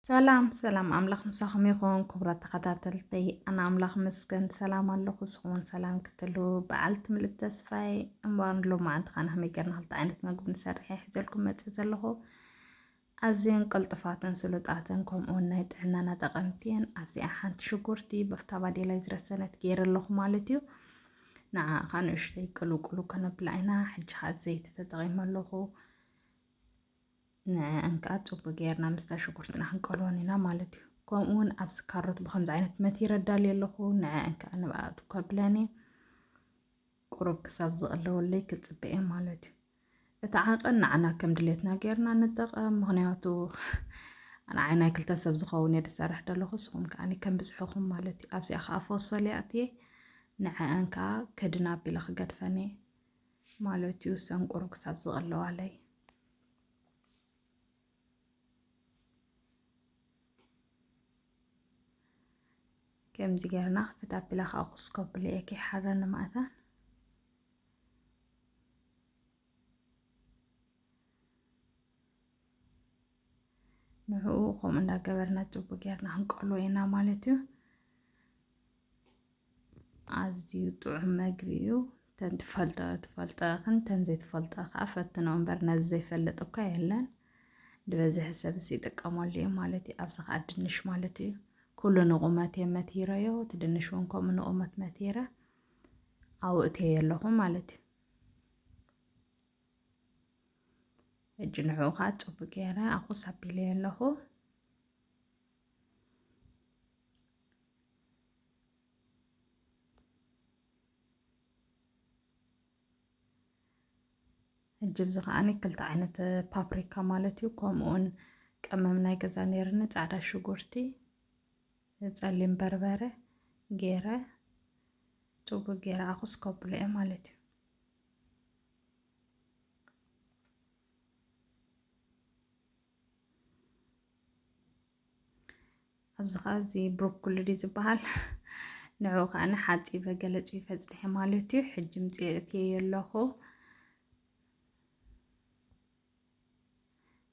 ሰላም ሰላም፣ ኣምላኽ ምሳኹም ይኹን ክቡራት ተኸታተልተይ። ኣነ ኣምላኽ መስገን ሰላም ኣለኹ፣ ንስኹም እውን ሰላም ክትሉ በዓልቲ ምልእቲ ተስፋይ። እምበኣር ሎማዓንቲ ኸዓ ከመይ ጌርና ክልተ ዓይነት መግቢ ንሰርሕ እየ ሒዘልኩም መፅእ ዘለኹ። ኣዝየን ቅልጡፋትን ስሉጣትን ከምኡ እውን ናይ ጥዕናና ጠቐምቲ እየን። ኣብዚኣ ሓንቲ ሽጉርቲ በፍታ ባዴላይ ዝረሰነት ገይረ ኣለኹ ማለት እዩ። ንዓ ኸዓ ንእሽተይ ቅልውቅሉ ከነብላ ኢና። ሕጂ ኸዓ ዘይቲ ተጠቒመ ኣለኹ። ንዐን ከኣ ጽቡቅ ጌርና ምስታ ሽጉርትና ክንቀልወን ኢና ማለት እዩ። ከምኡ እውን ኣብዚ ካሮት ብኸምዚ ዓይነት መቲረ ኣዳልየ ኣለኹ። ንዐን ከኣ ንብኣቱ ከብለን እየ። ቁሩብ ክሳብ ዝቕለወለይ ክጽበ እየ ማለት እዩ። እቲ ዓቐን ንዓና ከም ድሌትና ጌርና ንጠቐም። ምኽንያቱ ንዓይ ናይ ክልተ ሰብ ዝኸውን እየ ዝሰርሕ ዘለኹ። ንስኹም ከኣ ከም ብዝሕኹም ማለት እዩ። ኣብዚኣ ከኣ ፎሶልያ ኣትየ። ንዐን ከኣ ከድና ኣቢለ ክገድፈን እየ ማለት እዩ። ሰንቁሩ ክሳብ ዝቕለዋለይ። ከምዚ ጌርና ክፍት ኣቢላ ከዓ ኩስኮ ብለየ ከይሓረኒ ማእታን። ንዕኡ ከምኡ እንዳገበርና ጽቡቅ ጌርና ክንቀልዎ ኢና ማለት እዩ። ኣዝዩ ጥዑም መግቢ እዩ። ተን ትፈልጦ ትፈልጦ ኢኽን፣ ተን ዘይትፈልጦ ከዓ ፈትኖ እምበር ነዚ ዘይፈልጥ እኳ የለን። ዝበዝሐ ሰብስ ይጥቀመሉ እዩ ማለት እዩ። ኣብዚ ከዓ ድንሽ ማለት እዩ። ኩሉ ንቑመት እየ መቲረዮ። እቲ ድንሽ እውን ከምኡ ንቑመት መቲረ ኣብኡ እተየ ኣለኹ ማለት እዩ። ሕጂ ንዕኡ ከዓ ጽቡቅ ገይረ ኣኹስ ኣቢለዮ ኣለኹ። ሕጂ ኣብዚ ከዓኒ ክልተ ዓይነት ፓፕሪካ ማለት እዩ፣ ከምኡውን ቀመም ናይ ገዛ ነይርኒ፣ ጻዕዳ ሽጉርቲ፣ ጸሊም በርበረ ገይረ ጽቡቅ ገይረ ኣኹስ ከብሎ እየ ማለት እዩ። ኣብዚ ኸዓ እዚ ብሮኮሊ ድዩ ዝበሃል? ንዕኡ ኸዓ ሓፂበ ገለፂ ፈፅሐ ማለት እዩ። ሕጂ ምፅእትየ ኣለኹ።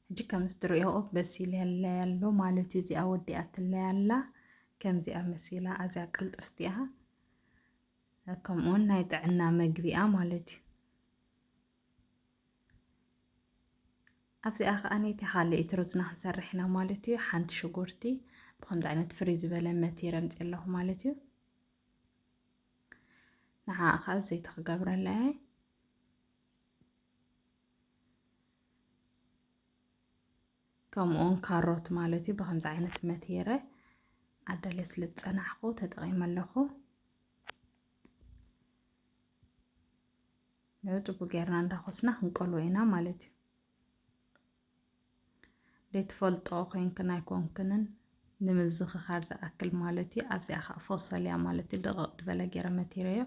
ሕጂ ከምዚ ትርእዮ በሲለለይ ኣሎ ማለት እዩ። እዚኣ ወዲኣትለይ ኣላ። ከምዚኣ መሲላ ኣዝያ ቅልጥፍቲ እያ። ከምኡውን ናይ ጥዕና መግቢ እያ ማለት እዩ። ኣብዚኣ ኸዓ ነቲ ካልእ እቲ ሩዝና ክንሰርሕ ኢና ማለት እዩ። ሓንቲ ሽጉርቲ ብኸምዚ ዓይነት ፍርይ ዝበለ መቲረ ኣምፅእ ኣለኹ ማለት እዩ። ንዓኣ ኸዓ ዘይቲ ክገብረላ እየ። ከምኡውን ካሮት ማለት እዩ። ብኸምዚ ዓይነት መቲረ ኣዳልየ ስለ ዝጸናሕኩ ተጠቒመ ኣለኹ። ንዕኡ ጽቡቅ ጌርና እንዳኾስና ክንቀልዎ ኢና ማለት እዩ። ዘይትፈልጦ ኮይንክን ኣይኮንክንን ንምዝኽኻር ዝኣክል ማለት እዩ። ኣብዚኣ ኸዓ ፎሶልያ ማለት እዩ። ደቐቕ ዝበለ ገይረ መቲረዮ።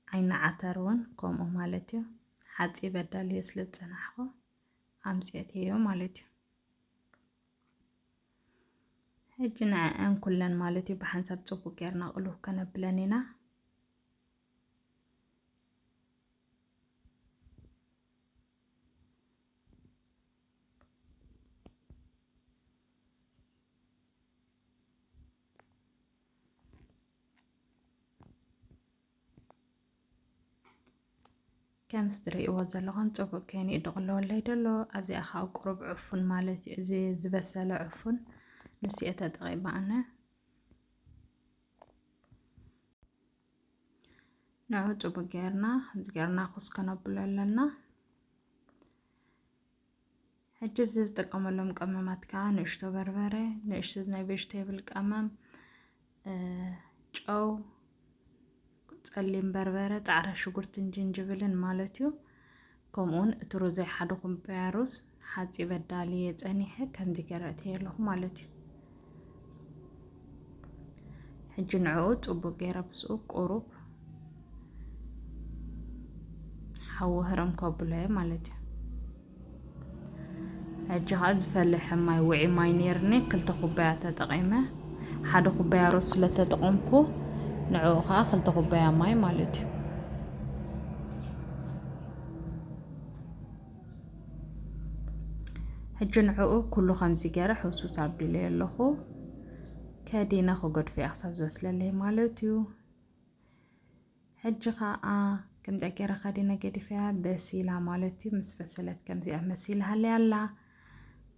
ዓይኒ ዓተር እውን ከምኡ ማለት እዩ። ሓፂብ ኣዳልዮ ስለ ዝጸናሕኩ ኣምፅኤትዮ ማለት እዩ። ሕጂ ንዐአን ኩለን ማለት እዩ ብሓንሳብ ጽቡቅ ጌርና ቅልው ከነብለን ኢና። ከምዚ ትርእይዎ ዘለኹም ጽቡቅ ኮይኑ እዩ ድቕለወለይ ደሎ። ኣብዚኣ ከዓ ቁሩብ ዕፉን ማለት እዩ። እዚ ዝበሰለ ዕፉን ንሱ እየ ተጠቒመ ኣነ። ንዑ ጽቡቅ ጌርና፣ ከምዚ ጌርና ኩስ ከነብሎ ኣለና። ሕጂ ኣብዚ ዝጥቀመሎም ቀመማት ከዓ ንእሽቶ በርበረ፣ ንእሽቶ ናይ ቬጅቴብል ቀመም፣ እ፣ ጨው፣ ጸሊም በርበረ፣ ጻዕዳ ሽጉርትን ጅንጅብልን ማለት እዩ። ከምኡውን እቲ ሩዘይ ሓደ ኩባያ ሩዝ ሓጺበ ኣዳልየ ጸኒሐ ከምዚ ገይረ ኣእትየ ኣለኹ ማለት እዩ። ሕጂ ንዕኡ ጽቡቅ ገይረ ምስኡ ቁሩብ ሓዊ ህርም ከብሎ እየ ማለት እዩ። ሕጂ ኸዓ ዝፈለሐ ማይ፣ ውዑይ ማይ ነይርኒ፣ ክልተ ኩባያ ተጠቒመ። ሓደ ኩባያ ሩዝ ስለ ተጠቐምኩ ንዕኡ ኸዓ ክልተ ኩባያ ማይ ማለት እዩ። ሕጂ ንዕኡ ኩሉ ከምዚ ገይረ ሕውሱስ ኣቢለዮ ኣለኹ። ከዲነ ክገድፎ እየ ክሳብ ዝበስለለይ ማለት እዩ። ሕጂ ኸኣ ከምዚኣ ገይረ ከዲነ ገዲፈያ በሲላ ማለት እዩ። ምስ በሰለት ከምዚኣ መሲላ ሃለያ ኣላ።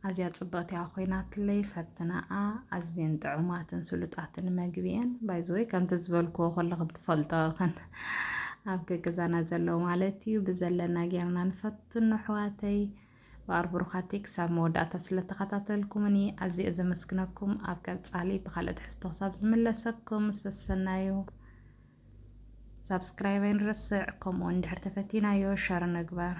ኣዝያ ጽብቕቲ እያ ኮይናትለይ፣ ፈትናኣ። ኣዝየን ጥዑማትን ስሉጣትን መግቢ እየን። ባይዘወይ ከምቲ ዝበልክዎ ከለኽን ትፈልጦ ኸን ኣብ ገገዛና ዘለዉ ማለት እዩ። ብዘለና ጌርና ንፈትኖ ኣሕዋተይ። በኣር ብሩኻተይ ክሳብ መወዳእታ ስለተኸታተልኩምኒ ኣዝየ ዘመስግነኩም። ኣብ ቀጻሊ ብኻልእ ትሕዝቶ ክሳብ ዝምለሰኩም ሰሰናዩ። ሳብስክራይብ ኣይንረስዕ፣ ከምኡ እንድሕር ተፈቲናዮ ሸር ንግበር።